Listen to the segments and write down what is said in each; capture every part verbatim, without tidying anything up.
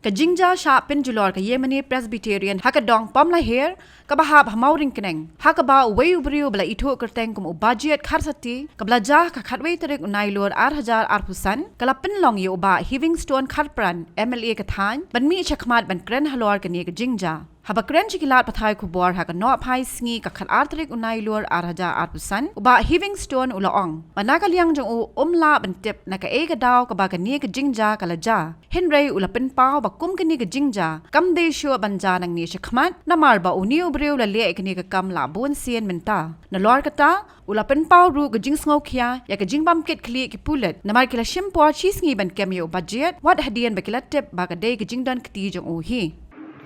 Ka jingjia shah pynjulor ka Yemeni Presbyterian ha ka dong Pamlaher, kaba hap ha Mawryngkneng, ha kaba uwei u briew ba la ithuh kyrteng kum u Bajied Kharsati, kaba la jia ha ka khatwei tarik u Nailur ar hajar arphew san, ka la pynlong ïa u Bah Heavingstone Kharpran, M L A ka thaiñ, ban mih shakhmat ban kren halor kane ka jingjia. Haba kren sha ki lad pathai khubor ha ka nohphai sngi ka khatar tarik u Nailur ar hajar arphew san, u Bah Heavingstone u la ong ba na ka liang jong u um lah ban tip na kaei ka daw kaba kane ka jingjia ka la jia. Hynrei u la pynpaw ba kum kane ka jingjia kam dei shuh ban jia nangne shakhmat, namar ba une u briew u la leh ïa kane ka kam la bun sien mynta. Nalor kata, u la pynpaw ruh ka jingsngewkhia ïa ka jingbym kit khlieh ki pulit, namar ki la shim por shi sngi ban kem ïa u Bajied, wat hadien ba ki la tip ba ka dei ka jingdon kti jong u hi.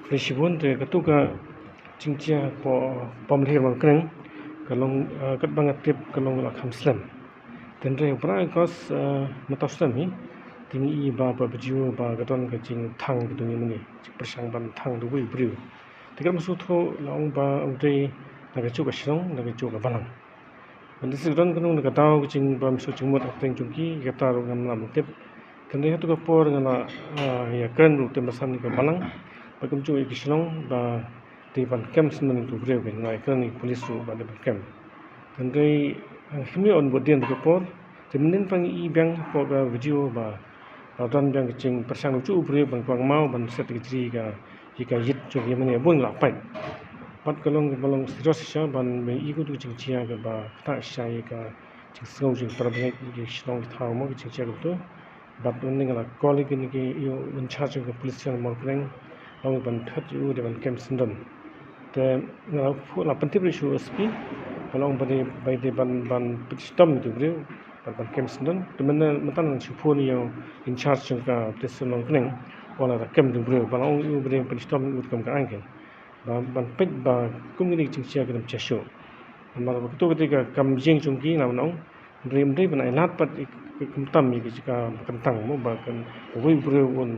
Khublei shibun. Te katto ka jingjia hapoh Pamlaher Mawryngkneng ka long, eh, katba nga tip ka long la kham slem. Te hynrei u August, eh, mynta u snem hi, te ngi i ba, ba video ba ka don ka jingthang ka dei mane, jingpyrshang ban thang da uwei u briew. Te katba shu thoh la ong ba u dei na kajuh ka shnong, na kajuh ka balang. Ban da shu don kano kano ka daw ka jingbym suk jingmut hapdeng jong ki, kata ruh ngam lah ban tip. Hynrei hato ka por nga la, ah, ïakren ruh te ba san ka balang, ba kumjuh ïa ki shnong, ba dei ban kem syndon ïa u briew, nga la ïakren ïa ki pulit ruh ba dei ban kem. Hynrei, ah, ngim ïoh ban bud dien hato ka por, te mynnin pat ngi i biang hapoh ka video ba la don biang ka jingpyrshang u juh u briew ban kwah maw ban set ka jri ka, ïa ka ïit jong ki mane bun la pait. Bad ka long, ka long serious shisha ban, ban i kumto ka jingjia kaba ktah shisha ïa ka jingsngew jong para bangeit, ïa ki shnong ki thaw mo, ka jingjia kumto. Bad mynne nga la call ïa kine ki, ïa u in charge jong ka police station Mawryngkneng, ong ban thad ïa u dei ban kem syndon. Te nga la pho-, la pyntip ruh sha u S P, ba la ong ba dei, ba dei ban, ban pynshitom ïa u briew, ban, ban kem syndon. Te mynne mynta ngan shu phone ïa u in charge jong ka police station Mawryngkneng, ong lada kem ïa u briew, ba la ong ïa u briew pynshitom ïa u te kam ka aiñ kein. Ba, ban peit ba kum kine ki jingjia kim dei jia shuh. Namar ba kato ka dei ka kam ïing jong ki, namar nong, hynrei ym dei ban ailad pat ïa ka, ka, khamtam ïa ka jaka ba kyntang mo, ba kan, uwei u briew un,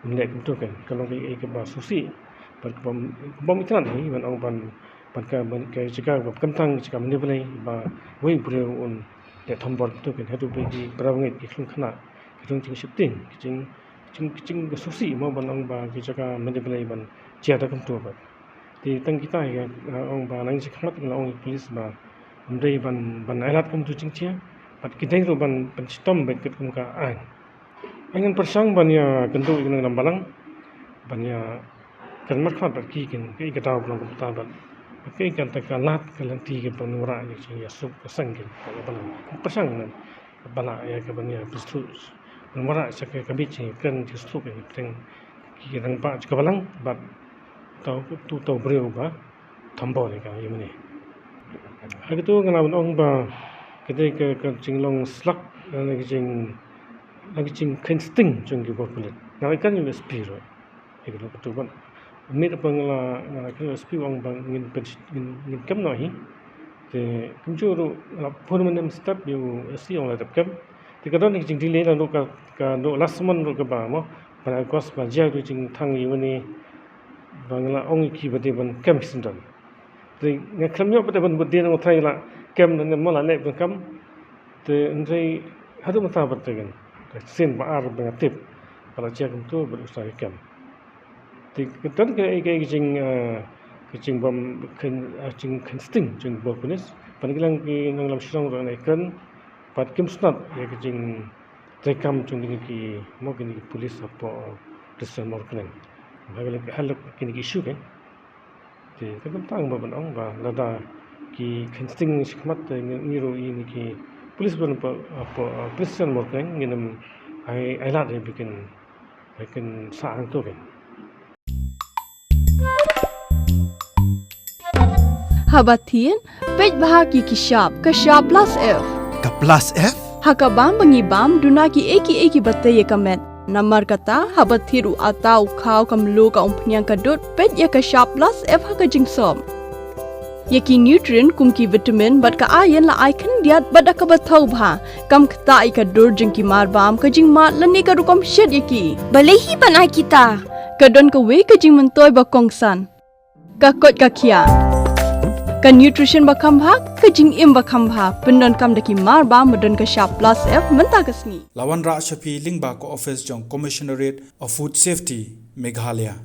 un leh kumto kein. Ka long kaei kaei kaba sngewsih. Bad kaba, kaba ym itynnad hi ban ong ban, ban ka, ban ka jaka ba kyntang, jaka mane balei, ba uwei u briew un leh thombor kumto kein. Haduh ba ki para bangeit ki khlem khynnah, ki don jingsheptieng, ki jing, ki jing, ki jingsngewsih mo ban ong ba ki jaka mane balei ban jia da kumto pat. Te tang kita hi, eh, ong ba nang shakhmat ngi la ong ïa ki police ba ym dei ban, ban ailad kumto jingjia, bad ki dei ruh ban, ban pynshitom bad katkum ka aiñ. Ngan pyrshang ban ïakynduh ïa ki nongïalam balang, ban ïakren markhmat bad ki, kin, kaei ka daw ba long kumta bad, bad kaei kata ka lad ka lynti kaban wanrah ïa ka jingïasuk ka seng kin, ka balang. Pyrshang ngan ba lah ïa ka ban ïa pynsngewthuh. Ban wanrah sha ka, ka bit jingkren jingsngewthuh ka jingpyrshang ki rangbah jong ka balang bad uto, uto u briew ba thombor ïa ka ïa mane. Ha kato nga lah ban ong ba ka dei ka, ka jinglong slak, lane ka jing, lane ka jingkheiñ sting jong ki bor pulit. Nga la kren ïa u S P ruh. Ïa ka long kato ban. Mynta ba nga la, nga la kren ïa u S P u ong ba ngin pyn, ngin, ngin kem noh hi. Te kumjuh ruh nga la phone mynne mynstep ïa u S P u ong la dep kem. Te ka don ka jingdelay, naduh ka, ka naduh last month ruh kaba mo, ba la August ba jia ruh jingthang ïa une, ba nga la ong ïa ki ba dei ban kem hi syndon. Te nga khlem ïoh pat ban bud dien, nga tharai la kem, ne mo la leh ban kem. Te hynrei haduh mynta pat te kan, ka sien ba ar ba nga tip ba la jia kumto bad u sa kem. Te ka don kaei kaei ka jing, eh, ka jingbym kheiñ, eh, jingkheiñ sting jong ki bor pulit. Bad ki lang ki nongïalam shnong ruh ngi kren bad kim sngewtynnat ïa ka jingtreikam jong kine ki, mo, kine ki pulit hapoh District Mawryngkneng. Ba ka la, ha la kine ki issue kein. Te ka khamtam ba ban ong ba lada ki kheiñ sting shakhmat te ngi, ngi ruh ïa kine ki pulit ban pa, pa, police station Mawryngkneng ngin ym ai, ailad ïa ba kin, ba kin sah hangto kein. Haba thied, peit bha ki ki shap, ka shap Plus F. Ka Plus F? Ha ka bam ba ngi bam, duna kiei kiei kiba tei ïa ka met. Namar kata, haba thied u atta, u khaw, ka mluh, ka umphniang, ka dud, peit ïa ka shap Plus F ha ka jingsop. Ïa ki nutrient kum ki vitamin bad ka iron la ai khyndiat bad da kaba thaw bha. Kam ktah ïa ka dur jong ki mar bam, ka jingmad lane ka rukom shet ïa ki. Balei hi ban ai kita? Ka don kawei ka jingmyntoi ba kongsan. Ka koit ka khiah. Ka nutrition ba kham bha, ka jingim ba kham bha, pyndonkam da ki mar ba, ba don ka shap plus F mynta ka sngi. La wanrah sha phi lyngba ka office jong Commissionerate of Food Safety, Meghalaya.